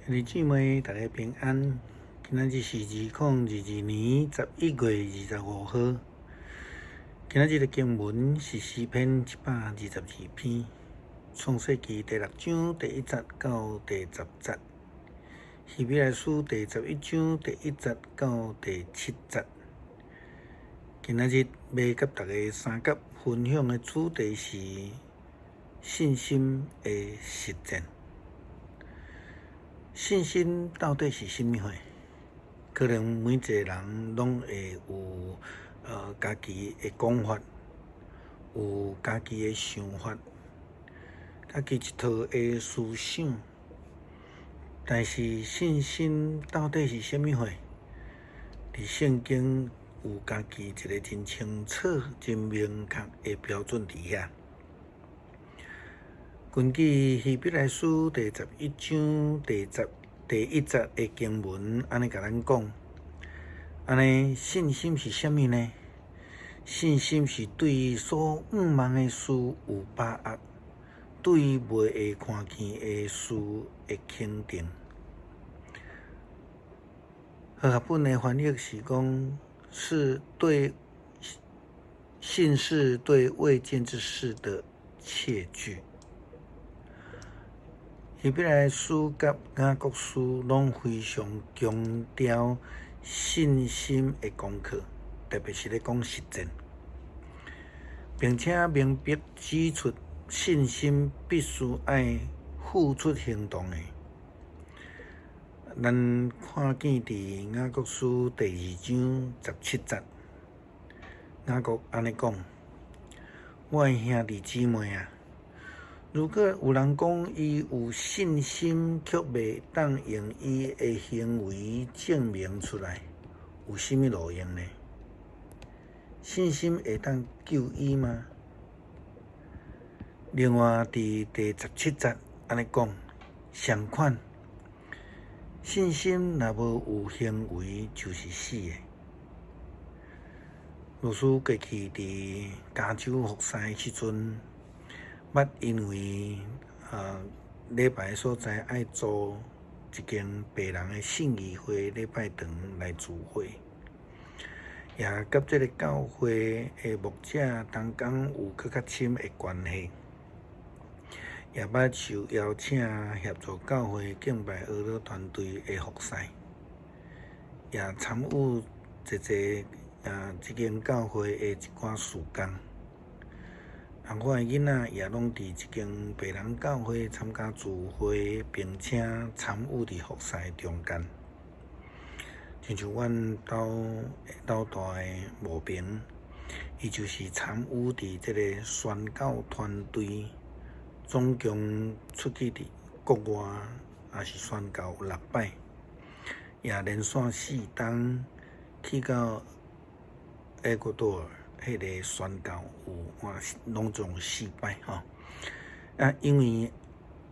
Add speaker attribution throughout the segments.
Speaker 1: 兄弟姊妹，大家平安。今仔日是2022年11月25號。今仔日的經文是詩篇122篇，創世記第六章第一節到第十節，希伯來書第十一章第一節到第七節。今仔日欲佮大家相佮分享的主題是信心的實踐。信心到底是啥物貨？可能每一个人攏會有家己的講法，有家己的想法，家己一套的思想。但是信心到底是啥物貨？佇聖經有家己一个真清楚、真明確的標準佇遐。根據希伯來書第十一章第一節的經文，按呢共咱講，按呢信心是啥物呢？信心是對所向望的事有把握，對未會看見的事的肯定。和合本的翻譯是講，是對信是對未見之事的切據。希伯來書佮雅各書攏非常強調信心的功課，特別是咧講實踐，並且明白指出信心必須愛付出行動的。咱看見佇雅各書第二章十七節，雅各按呢講：我的兄弟姊妹啊！如果有人講伊有信心，卻袂當用伊的行為證明出來，有啥物路用呢？信心會當救伊嗎？另外，佇第十七節按呢講，相款，信心若無有行為，就是死的。老師過去佇加州服侍時陣，捌因為禮拜所在愛租一間白人的信義會禮拜堂來聚會，也佮這个教會的牧者同工有閣較深的關係，也捌受邀請協助教會敬拜哀樂團隊的服侍，也參與濟濟這間教會的一寡事工。啊，我的囡仔也攏佇這間白人教會參加聚會，並且參與佇服侍中間。親像阮兜老大的無平，伊就是參與佇這个宣教團隊，總共出去佇國外，也是宣教有六擺，也連續四冬去到厄瓜多爾。彼个宣教有哇，攏總四擺吼。啊，因為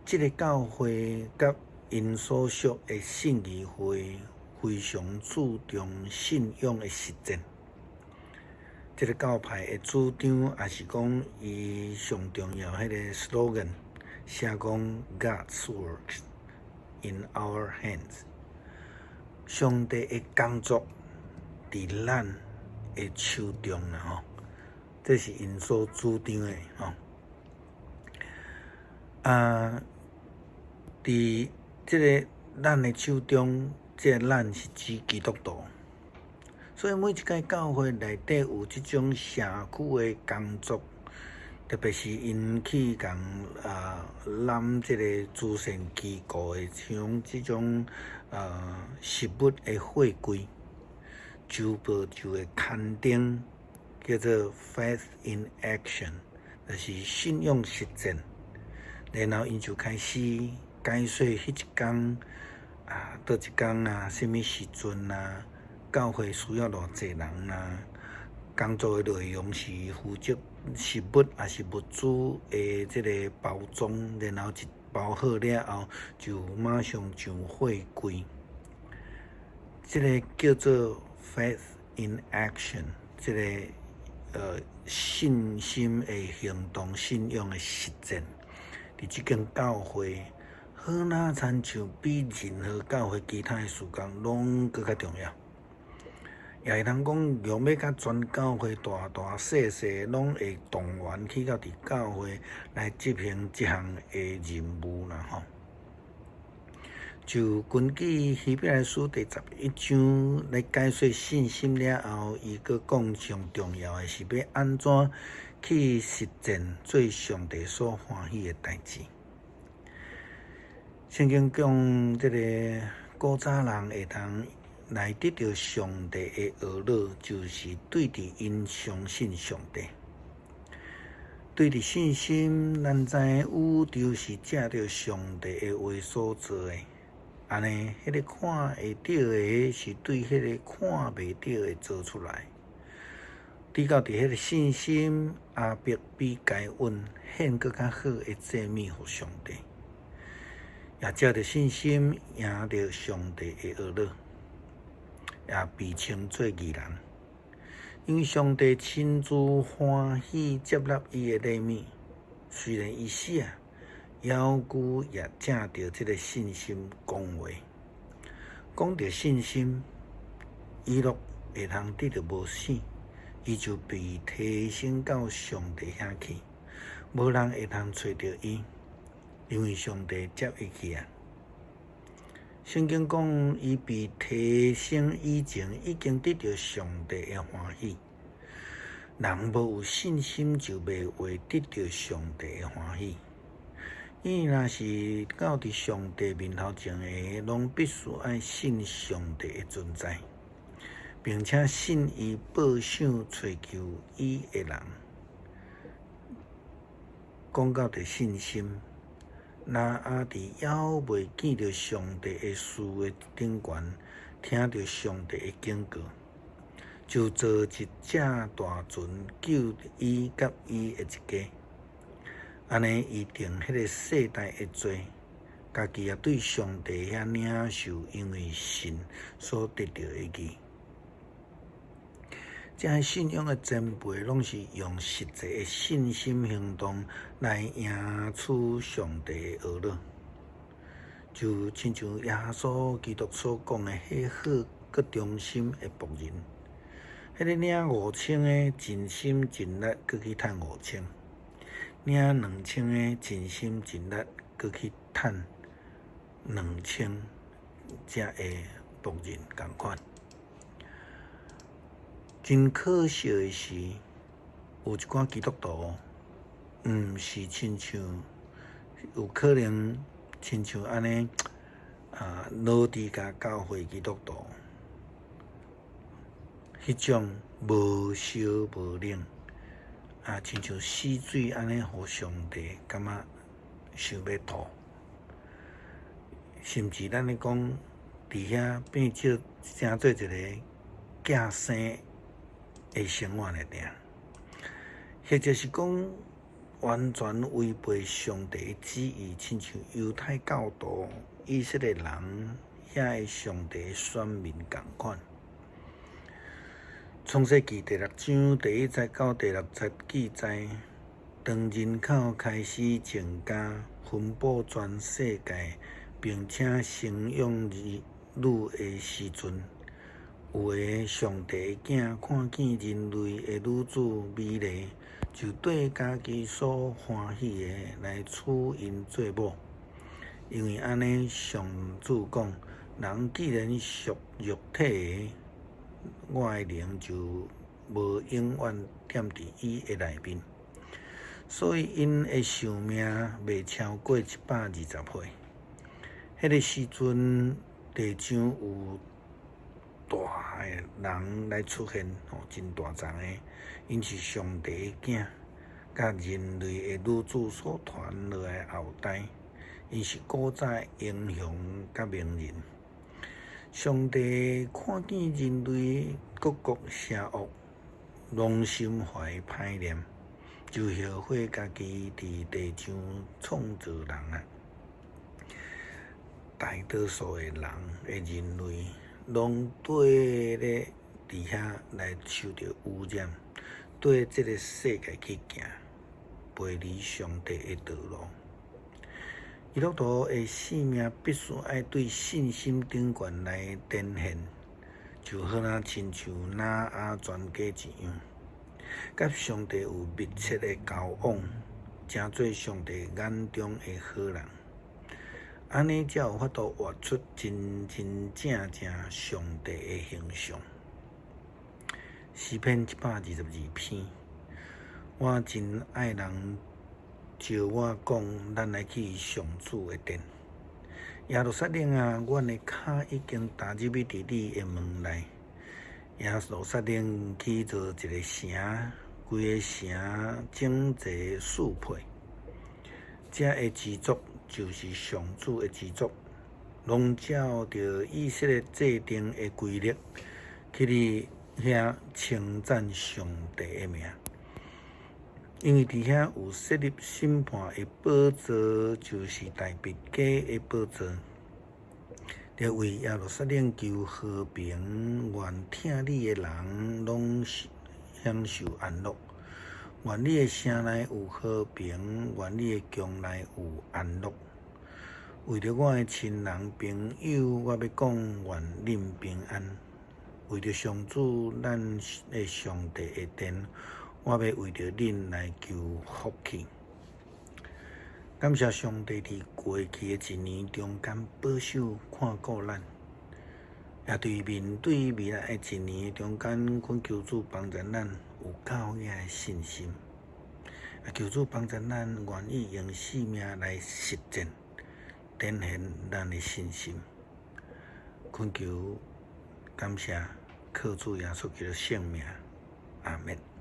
Speaker 1: 這个教會佮𪜶所屬的信義會非常注重信仰的實踐。這个教派的主張，也是講伊上重要彼個 slogan，寫講 God's works in our hands，上帝的工作佇咱的手中啦吼，這是𪜶所主張的吼。啊，佇這个咱的手中，這个咱是指基督徒，所以每一間教會內底有這種社區的工作，特別是𪜶去共攬這个慈善機構的像這種食物的貨櫃。周報就會刊登叫做 Faith in Action，就是信仰實踐。然後𪜶就開始解說彼一工啊，佗一工啊，啥物時陣啊，教會需要偌濟人啊，工作的內容是負責食物抑是物資的這个包裝，然後一包好了後，就馬上上貨櫃。這个叫做 Faith in Action，這个信心的行動、信仰的實踐，佇這間教會，好若親像比任何教會其他的事工攏閣較重要。也會通講，用欲共全教會大大細細攏會動員去到佇教會來執行這項的任務啦吼。就根據希伯來書第11章來解說信心了後，伊閣講上重要的是欲按怎去實踐做上帝所歡喜的代誌。聖經講，這个古早人會當來得著上帝的悅樂，就是對佇𪜶相信上帝。對佇信心，咱知宇宙是藉著上帝的話所造的。按呢，彼个看會著的，是對彼个看袂著的做出來。直到佇彼个信心，亞伯比該隱獻閣較好的祭物予上帝，也藉著信心贏著上帝的悅樂，也被稱做義人。因為上帝親自歡喜接納伊的禮物，雖然伊死啊，猶舊也藉著這个信心講話。講著信心，以諾會通得著無死，伊就被提升到上帝遐去，無人會通揣著伊，因為上帝接伊去啊。聖經講，伊被提升以前，已經得著上帝的歡喜。人無有信心，就袂會得著上帝的歡喜。伊若是到佇上帝面頭前的，攏必須愛信上帝的存在，並且信伊報賞揣求伊的人。講到佇信心，挪亞佇猶未見著上帝的事的頂懸，聽著上帝的警告，就造一隻大船救伊佮伊的一家。按呢，伊定彼个世代的罪，家己也對上帝遐領受，因為信所得著的義。這个信仰的前輩，攏是用實際的信心行動來贏取上帝的悅樂，就親像耶穌基督所講的，彼好閣忠心的僕人，彼个領五千的盡心盡力閣去趁五千，領兩千的盡心盡力閣去趁兩千，這个僕人仝款。真可惜的是，有一寡基督徒，毋是親像有可能親像按呢啊，老底嘉教會基督徒，彼種無燒無冷，啊，親像死水按呢，予上帝感覺想欲吐，甚至咱咧講，佇遐變做成做一个寄生的生活爾爾，或者是講完全違背上帝的旨意，親像猶太教徒、以色列人遐个上帝的選民仝款。創世記第六章第一節到第六節記載，當人口開始增加，分佈全世界，並且生養兒女的時陣，有个上帝的囝看見人類的女子美麗，就對家己所歡喜的來娶𪜶做某。因為按呢，上主講：人既然屬肉體的，我的靈就無永遠踮佇伊的內面，所以𪜶的壽命袂超過120歲。彼个時陣，地上有大的人來出現，吼，真大叢的，𪜶是上帝的囝，佮人類的女子所傳落來的後代，𪜶是古早英雄佮名人。上帝看見人類各國邪惡，攏心懷歹念，就後悔家己佇地上創造人啊！大多數的人的人類，攏綴咧佇遐來受著污染，對這个世界去行，背離上帝的道路。基督徒的生命必須愛對信心頂懸來展現，就好若親像挪亞全家一樣，佮上帝有密切的交往，成做上帝眼中的好人，按呢才有法度活出真真正正上帝的形象。詩篇122篇，我真愛人召我講，咱來去上主的殿。耶路撒冷啊，阮的跤已經踏入去佇你的門內。耶路撒冷起做一个城，規个城整齊四配。遮的支族就是上主的支族，攏照著以色列制定的規律，去佇遐稱讚上帝的名。因為佇遐有設立審判的寶座，就是大衛家的寶座。著為耶路撒冷求和平，願疼你的人攏享受安樂。願你的城內有和平，願你的宮內有安樂。為著我的親人朋友，我欲講願恁平安。為著上主咱的上帝的殿，我欲為著恁來求福氣。感謝上帝佇過去的一年中間保守看顧咱，也對面對未來的一年中間，懇求主幫助咱有夠額的信心。也求主幫助咱願意用生命來實踐，展現咱的信心。懇求感謝，靠主耶穌基督聖名，阿們。